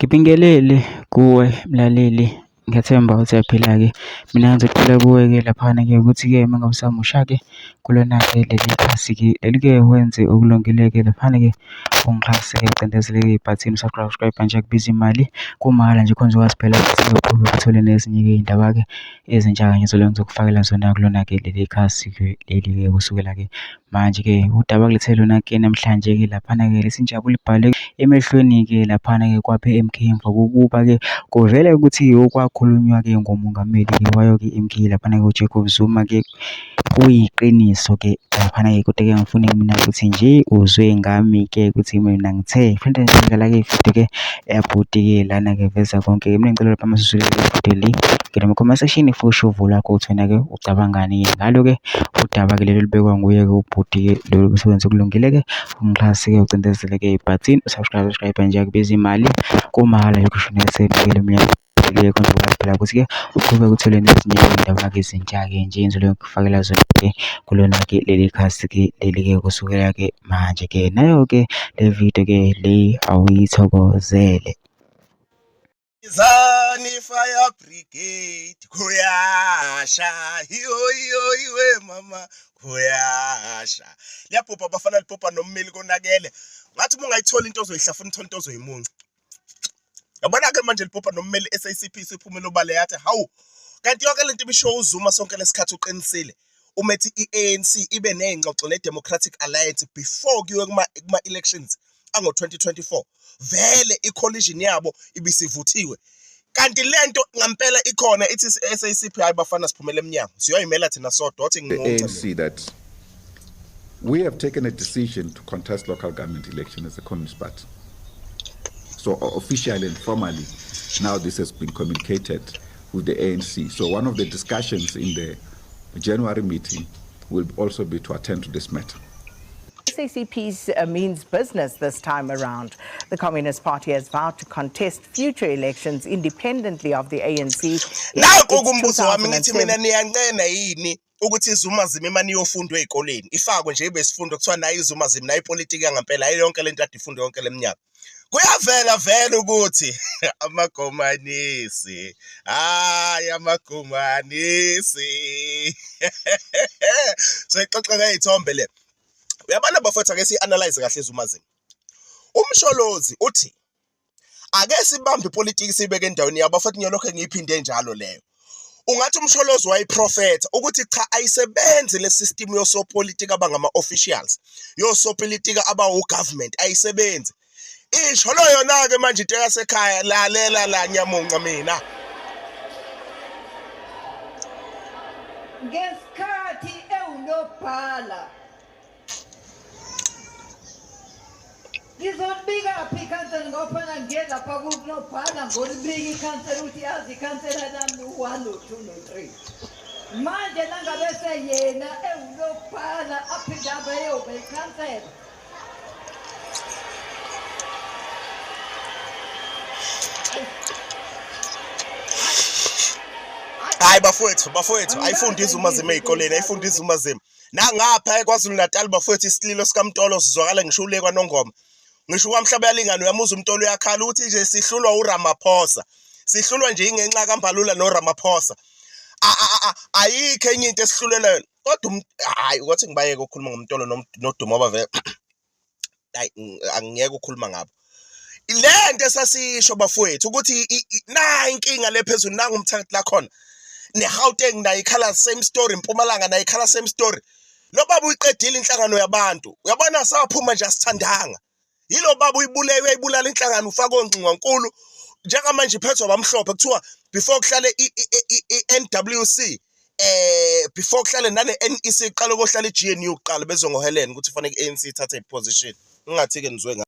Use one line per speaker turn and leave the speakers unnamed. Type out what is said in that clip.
Ngibingelele kuwe mlaleli, ngiyathemba ukuthi uyaphila-ke. Mina ngizocela kuwe-ke laphana-ke ukuthi-ke uma ngabe usamusha-ke kulona-ke leli khasi-ke leli-ke wenze okulungile-ke laphana-ke ungixhase-ke ucindezele-ke ibhathini u-subscribe nje akubizi imali kumahhala nje khona uzokwazi phela ukuthi uqhubeke uthole nezinye-ke iy'ndaba-ke ezintsha-ke ngizobe ngizokufakela zona kulona-ke leli khasi-ke leli-ke kusukela-ke Manje-ke udaba kulethe lona-ke namhlanje-ke laphana-ke lesinjabulo ibhalwe emehlweni-ke laphana-ke kwaphe-M_K emva kokuba-ke kuvele ukuthi okwakhulunywa-ke ngomongameli-ke wayo-ke i-M_K laphana-ke uJacob Zuma-ke kuyiqiniso-ke laphana-ke kodwa-ke ngifune mina ukuthi nje uzwe ngami-ke ukuthi mina ngithe futhi nje ngidlala-ke ividiyo-ke yabhuti-ke lana-ke veza konke-ke mina ngicela lapha masizwile le video le ngena kuma-comment section futhi uvo lwakho ukuthi wena-ke ucabangani ngalo-ke udaba-ke leli olubekwa nguye-ke ubhuti-ke lolu umsebenzi okulungile-ke ungixhase-ke ucindezele-ke ibhathini u-subscribe subscribe nje akubizi imali kumahhala lokhu shona esenikele umyalezo khona ukwazi phela ukuthi-ke uqhubeke uthole nezinye iy'ndaba-ke ezintsha-ke nje engizobe ngikufakela zona-ke kulona-ke leli khasi-ke leli-ke kusukela-ke manje-ke nayo-ke le video-ke le awuyithokozele.
Bizani fire brigade kuyasha iyo iyo iwe mama kuyasha liyabhubha abafana libhubha nommeli konakele ngathi uma ungayithola into ozoyihlafuna uthole into ozoyimunca yabona ke manje libhubha nommeli SACP siphumele obala yathi hawu kanti yonke lento ibishiwo uZuma sonke lesikhathi uqinisile uma ethi i-ANC ibe ney'ngxoxo ne-Democratic Alliance before kuyiwe kuma-elections ango-2024 vele i-coalition yabo ibisivuthiwe kanti lento ngampela ikhona ithi SACP hayi bafana siphumele emnyango siyoyimela thina sodwa othi
nginqunce ANC that we have taken a decision to contest local government election as a communist party so officially and formally now this has been communicated with the ANC so one of the discussions in the January meeting will also be to attend to this matter
SACP's means business this time around. The Communist Party has vowed to contest future elections independently of the ANC.
Nanku kumbuzo wami ngithi mina niyanqena yini ukuthi iZuma zimi imane iyofundwa ey'koleni ifakwe nje ibe isifundo kuthiwa nayo iZuma zimi nayo ipolitiki yangempela ayi yonke lento ade ifundwe yonke leminyaka kuyavela vele ukuthi amagomanisi hayi amagomanisi soyixoxa ngey'thombe le uyabona bafowethu ake siyi-analyze kahle izumazini umsholozi uthi ake sibambe ipolitiki siyibeke endaweni yabo futhi ngiyolokhu ngiyiphinde njalo leyo ungathi umsholozi wayiprofetha ukuthi cha ayisebenzi le system yosopolitiki abangama-officials yosopolitiki abawu-government ayisebenzi isho lo yona-ke manje into yasekhaya lalela la ngiyamunca mina
ngesikhathi ewunobhala Ngizolibika phi ikhansela ngoba fana ngiye lapha kunobhala ngolibika ikhansela ukuthi yazi ikhansela lami u-one no-two no-three. Manje nangabe seyena ewunobhala aphinde abe eyoba ikhansela.
Hayi bafowethu bafowethu ayifundi izuma zima ey'koleni ayifundi izuma zima Nangapha eKwaZulu Natal bafowethu isililo sikaMtolo sizwakala ngisho ule kwaNongoma. Ngisho kwaMhlaba yalingana uyamuzwa uMtolo uyakhala ukuthi nje sihlulwa uRamaphosa. Sihlulwa nje ingenxa kaMbalula noRamaphosa. Ayikho enye into esihlulela yona. Kodwa hayi ukuthi ngibayeke ukukhuluma ngoMtolo noDuma ngoba vele hayi angiyeke ukukhuluma ngabo le nto esasisho bafowethu ukuthi nayi inkinga le phezulu nangu umthakathi lakhona neGauteng nayo ikhala same story Mpumalanga nayo ikhala same story lo baba uyiqedile inhlangano yabantu uyabona saphuma nje asithandanga yilo baba uyibuleyo uyayibulala inhlangano ufaka ongxingwankulu njengamanje iphethwe abamhlophe kuthiwa before kuhlale i-NWC before kuhlale nale NEC iqale kohlala i-GNU kuqala bezwe ngoHelen ukuthi fanele i-ANC ithathe i-position ngingathi-ke nizwe.